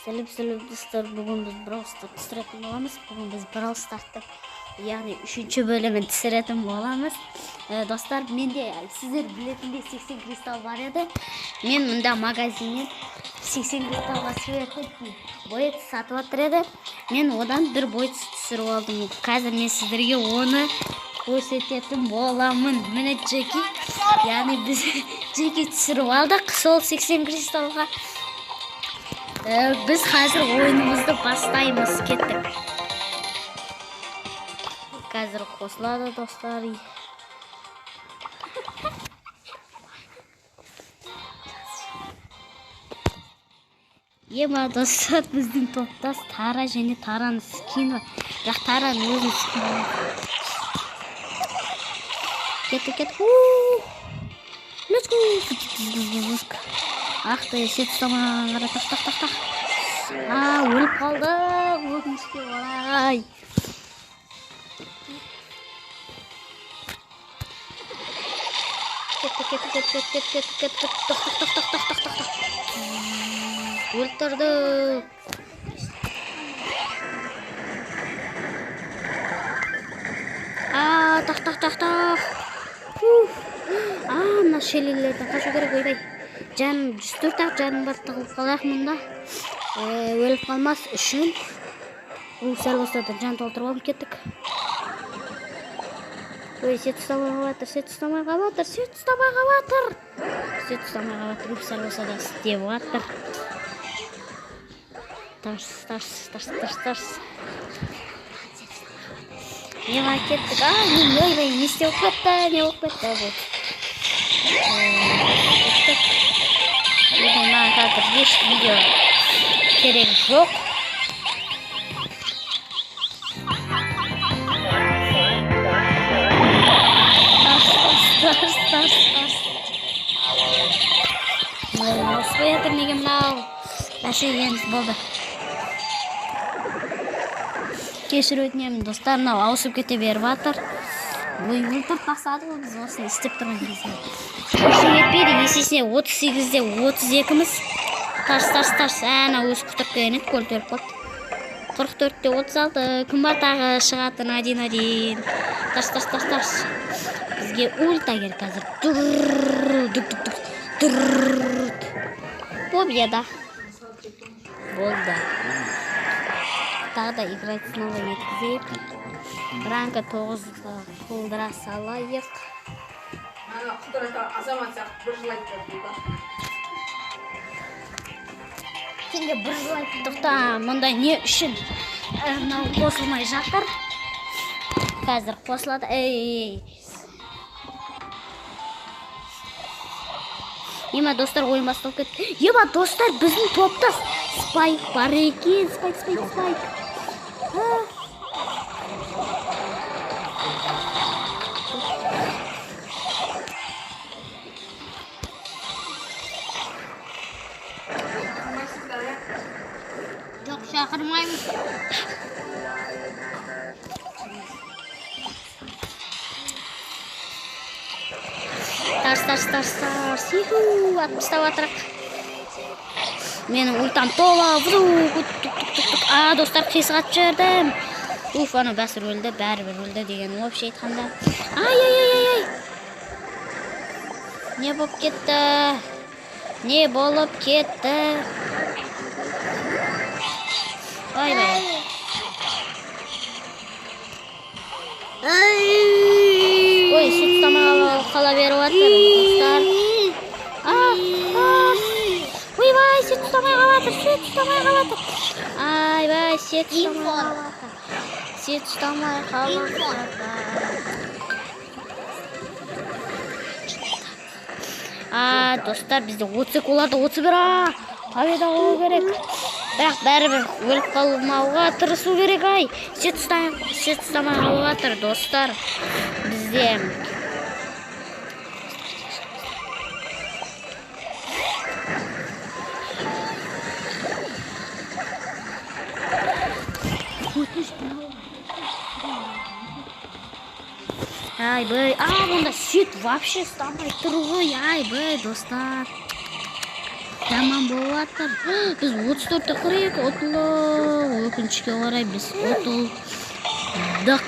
Сәлем сәлем достар, бүгін біз Brawl Stars түсіретін боламыз. Бүгін біз Brawl Stars'тың, яғни 3-ші бөлімін түсіретін боламыз. Достар, менде сіздер білетіндей 80 кристалл бар еді. Мен мұнда магазиннен 80 кристаллға сверху боец сатып жатыр еді. Мен одан бір боец түсіріп алдым. Қазір мен сіздерге оны көрсететін боламын. Міне Джеки, яғни біз Джеки түсіріп алдық сол 80 кристаллға. Біз қазір ойынымызды бастаймыз, кеттік. Қазір қосылады достар. Ема достар, біздің топтас Тара және Тараның скині бар. Бірақ Тараның өзінің скині бар. Кеттік, кеттік. Let's go. Ах ты, сет ұстамаған қара, тақ, тақ, тақ, тақ. Өліп қалдық, өкінішке орай. Кеттік, кеттік, кеттік, кеттік, кеттік, кеттік, тақ, тақ, тақ, тақ, тақ, тақ, тақ, тақ. Өлтірдік. Тақ, тақ, тақ, тақ. Мына шелелерден қашу керек, ойбай. Жаным 104-ақ жаным бар, тығылып қалайық мұнда. Өліп қалмас үшін. Сәл болса да жан толтырып алып кеттік. Ой, сет ұстамай қалып жатыр, сет ұстамай қалып жатыр, сет ұстамай қалып жатыр. Сет ұстамай қалып жатыр, сәл болса да істеп жатыр. Тарс, тарс, тарс, тарс, тарс. Меға кеттік. Ойбай, не істеп кетті, не болып кетті бұл. Кеттік. Маған қазір еш видео керек жоқ. Тарс, тарс, тарс, тарс. Ауыспай жатыр неге мынау? Бәсе енді болды. Кешір өтінемін достар, мынау ауысып кете беріп жатыр. Ой, өлтіріп тастады ғой біз осыны істеп тұрған кезде. Ештеңе етпейді, есесіне 38-де 32-міз. Тарс, тарс, тарс. Әне өзі құтырып келген еді, көлді өліп қалды. 44-те 36. Кім бар тағы шығатын один-один. Тарс, тарс, тарс, тарс. Бізге ульта керек қазір. Дұрр, дүк, дүк, дүк. Дұрр. Победа. Болды. Тағы да играть снова еткізейік. Ранка 9-ға толдыра салайық. Сенде бір жыл айттық та, мұнда не үшін мынау қосылмай жатыр. Қазір қосылады. Ей. Ема достар, ойын басталып кетті. Ема достар, біздің топта Спайк бар екен. Спайк, Спайк, Спайк. Жоқ, шақырмаймыз. Тарс, тарс, тарс, тарс. Иху, атып тастап жатырық. Менің ультам тола. Достар, қисық атып жібердім. Уф, ана бәсір өлді, бәрібір өлді деген вообще айтқанда. Ай, ай, ай, ай, ай. Не болып кетті? Не болып кетті? Ойбай. Ой, сүт ұстамай қала беріп жатыр, достар. Ойбай, сүт ұстамай қалып жатыр, сүт ұстамай қалып жатыр. Айбай, сүт ұстамай қалып жатыр. Сүт ұстамай қалып жатыр. Достар, бізде 32, оларда 31. Победа болу керек. Бірақ бәрібір өліп қалмауға тырысу керек, ай. Сет ұстамай қалып жатыр, достар. Бізде айбай, мұнда сүт вообще ұстамай тұр ғой, айбай, достар. Жаман болып жатыр. Біз 34-42 ұтылдық. Өкінішке орай біз ұтылдық.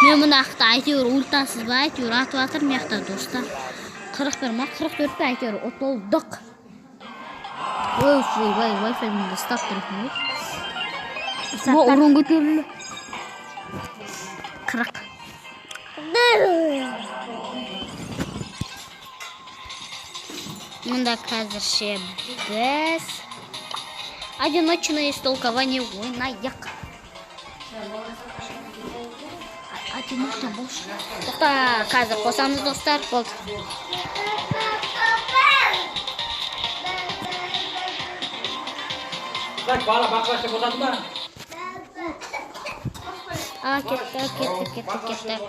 Мен мына жақта әйтеуір ультасыз ба, әйтеуір атып жатыр мына жақта достар. 41 ма, 44 пе, әйтеуір ұтылдық. Ой, ой, Wi-Fi мында ұстап тұр екен ғой. Урон көтерілді. 40. Мында қазірше біз одиночное истолкование ойнайық. Одиночно болшы. Тоқта, қазір қосамыз достар. Болды. Так, бала бақылашы қосады ма? А, кеттік, кеттік, кеттік, кеттік.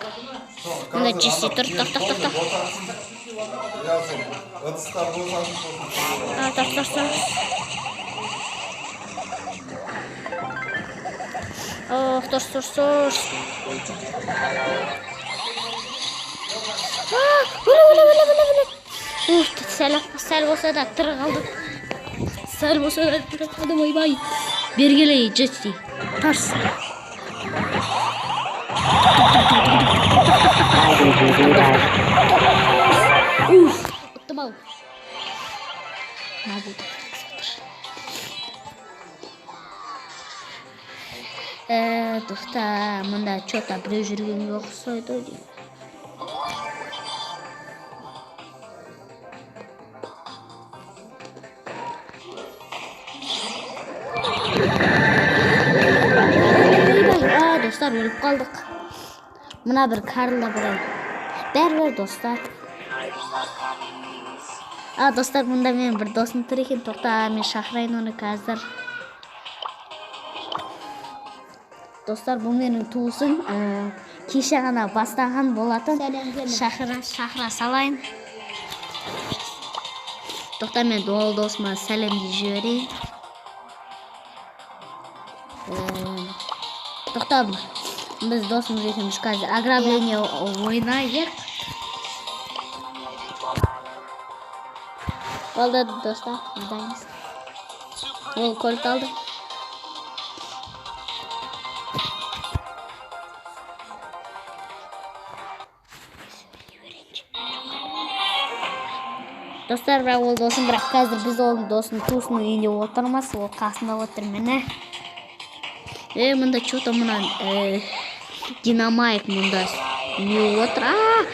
Мында Джесси тұр. Тоқ, тоқ, тоқ, тоқ. А, тоқ, тоқ, тоқ. Ох, торс, торс, торс. А, өле, өле, өле, өле, өле. Уф, сәл болса да тірі қалдым. Сәл болса да тірі қалдым, ойбай. Бергелей, Джесси. Тарс. Уф, ұттым ау. Мынау болды. Тоқта, мында чё-то біреу жүргенге ұқсайды деймін. А, достар, өліп қалдық. Мына бір Карлда біреу. Бәрібір достар. А, достар, мұнда менің бір досым тұр екен. Тоқта, мен шақырайын оны қазір. Достар, бұл менің туысым. Кеше ғана бастаған болатын. Шақыра салайын. Тоқта, мен ол досыма сәлемді жіберейін. Тоқта, біз досымыз екеуміз қазір ограбление ойнайық. Болды, достар, дайынбыз. Ол көлік алды. Достар, бірақ ол досым, бірақ қазір біз оның досының туысының үйінде отырмыз, ол қасында отыр міне. Мында чё-то мына, Динамайк мында не отыр. А,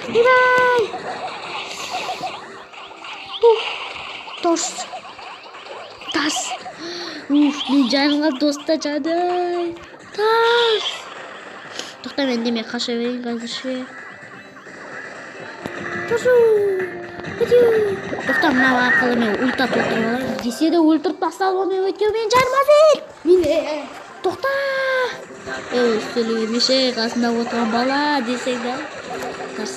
ойбай! Ух, тос. Тас. Уф, мен жанымға доста жаным. Тас. Тоқта, мен деме қаша берейін қазірше. Тасу. Тоқта, мынау арқылы мен ульта толтырып алайын. Десе де өлтіріп тастады ғой, мен өйткен мен жаным аз еді. Міне. Тоқта. Ей, сөйлей бермеші, қасында отырған бала десең да. Тас.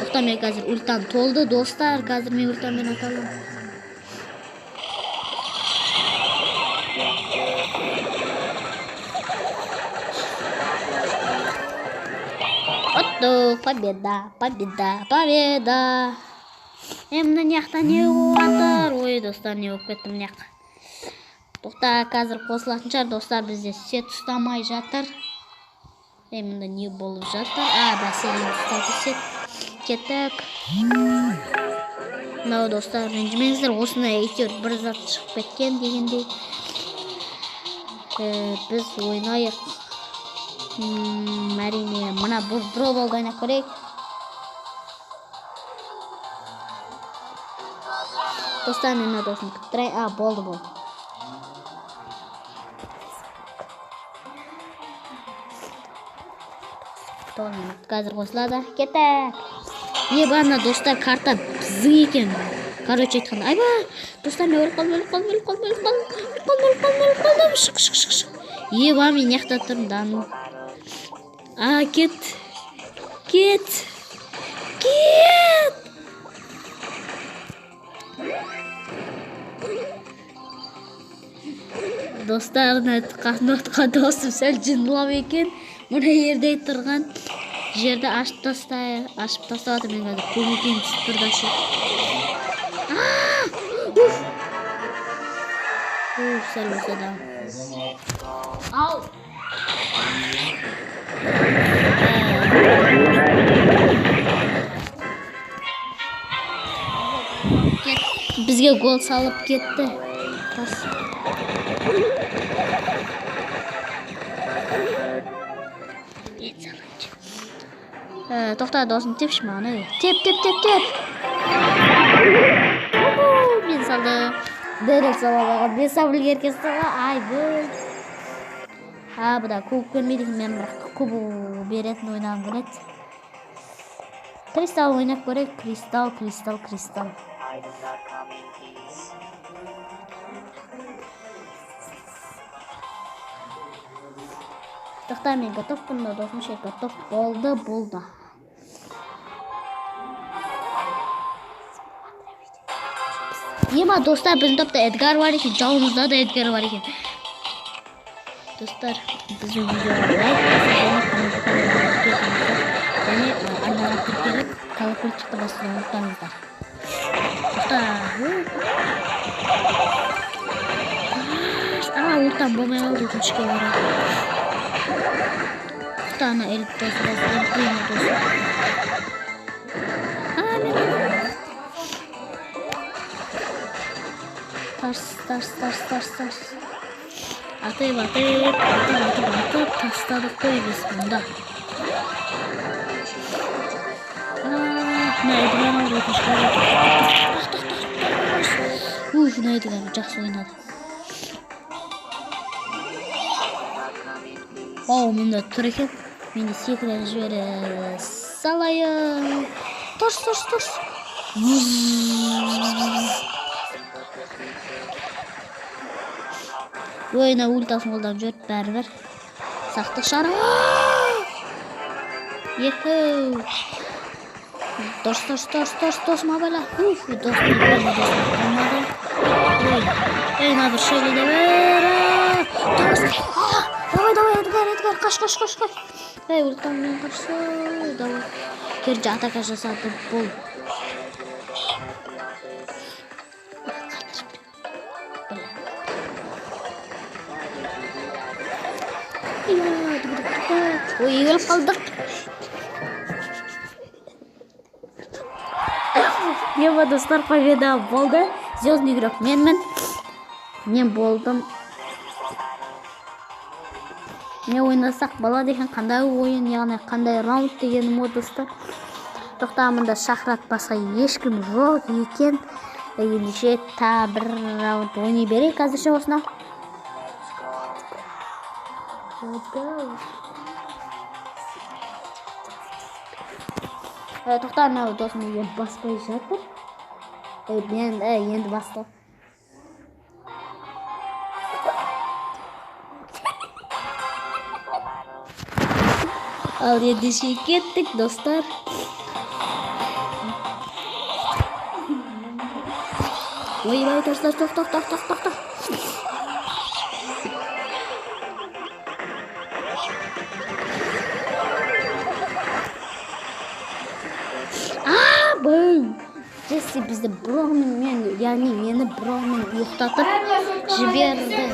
Тоқта, мен қазір ультам толды, достар. Қазір мен ультаммен ата аламын. Ұттық, победа, победа, победа. Мына не жақта не болып жатыр? Ой, достар, не болып кетті мына жаққа? Тоқта, қазір қосылатын шығар, достар, бізде сет ұстамай жатыр. Мында не болып жатыр? А, бәсе, енді ұстады сет. Кеттік. Мынау, достар, ренжімеңіздер, осындай әйтеуір бір зат шығып кеткен дегендей. Біз ойнайық. Әрине, мына бір дроболды ойнап көрейік. Достар, мен мына досымды күттірейін. А, болды, болды. Тоғыз минут. Қазір қосылады. Кеттік. Ебана, достар, карта біздің екен. Короче айтқанда, айба, достар, мен өліп қалдым, өліп қалдым, өліп қалдым, өліп қалдым, өліп қалдым, өліп қалдым, өліп қалдым. Шық, шық, шық, шық. Еба, мен мына жақта тұрмын, да ну. А, кет. Кет. Кет. Достар, мына қасында отырған досым сәл жындылау екен. Мына жерде тұрған жерді ашып тастай, ашып тастап жатыр. Мен қазір көңіл күйім түсіп тұр да ше. А! Уф! Уф, сәл болса да. Ал. Кет. Бізге гол салып кетті. Тас. Ет салайыншы. Тоқта, досым, тепші маған, ей. Теп, теп, теп, теп. Уху, мен салдым. Дэрил сала алған. Мен салып үлгерген ғой. Ай, бұл. А, бұда куб көрмейді екен. Мен бірақ куб беретін ойнағым келеді. Кристалл ойнап көрейік. Кристалл, кристалл, кристалл. I do not come in peace. Тоқта, мен готовпын, но досым ше готов болды, болды. Ема, достар, біздің топта Эдгар бар екен, жауымызда да Эдгар бар екен. Достар, біздің видеоға лайк басып, және комментарий кетіңіздер. Және арнаға тіркеліп, колокольчикті басуды ұмытпаңыздар. Тоқта. А, ортам болмай қалды, өкінішке орай. Тоқта, ана Эльп досы, досы, Эльп Примо досы. А, мен тарс, тарс, тарс, тарс, тарс. Атып, атып, атып, атып, атып, тастадық қой біз мұнда. А, мына Эдгар алды, өкінішке орай. Тоқ, тоқ, тоқ, тоқ. Уф, мына Эдгар жақсы ойнады. Оу, мұнда тұр екен. Мені секіріп жібере салайын. Тарс, тарс, тарс. Ой, мына ультасын қолданып жіберді, бәрібір. Сақтық шара. Еху. Дос, дос, дос, дос, досым абайла. Уф, досым, досым, досым. Болмады. Ой, ей, мына бір шелли де бер. Дос. Давай, давай, Эдгар, Эдгар, қаш, қаш, қаш, қаш. Ей, ультаммен қашса, давай. Керісінше атака жасады, бол. Ой, өліп қалдық. Ева, достар, победа болды. Звездный игрок менмін. Мен болдым. Не ойнасақ болады екен, қандай ойын, яғни қандай раунд дегенім ғой, достар. Тоқта, мында шақырат басқа ешкім жоқ екен. Ендеше та бір раунд ойнай берейік әзірше осыны. Тоқта, анау досым неге баспай жатыр? Мен, енді басты. Ал ендеше кеттік, достар. Ойбай, достар, тоқ, тоқ, тоқ, тоқ, тоқ, тоқ. А, бұл Джесси бізді бромен, мен, яғни мені бромен ұйықтатып жіберді.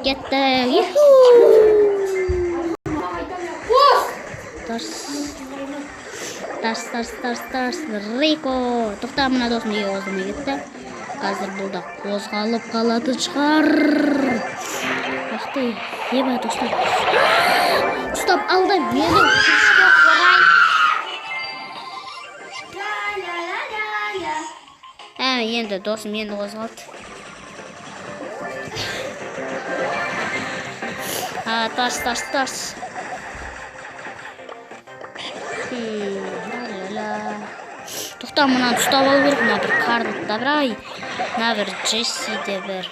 Кетті. Юху! Тарс. Тарс, тарс, тарс, тарс. Рико. Тоқта, мына досым неге қозғалмай кетті? Қазір бұл да қозғалып қалатын шығар. Ах ты, еба, достар. Ұстап алды мені, өкінішке орай. Ә, енді досым енді қозғалды. А, тарс, тарс, тарс. Ла-ла-ла. Тоқта, мынаны ұстап алу керек. Мына бір Карлды да бір, ай. Мына бір Джесси де бір.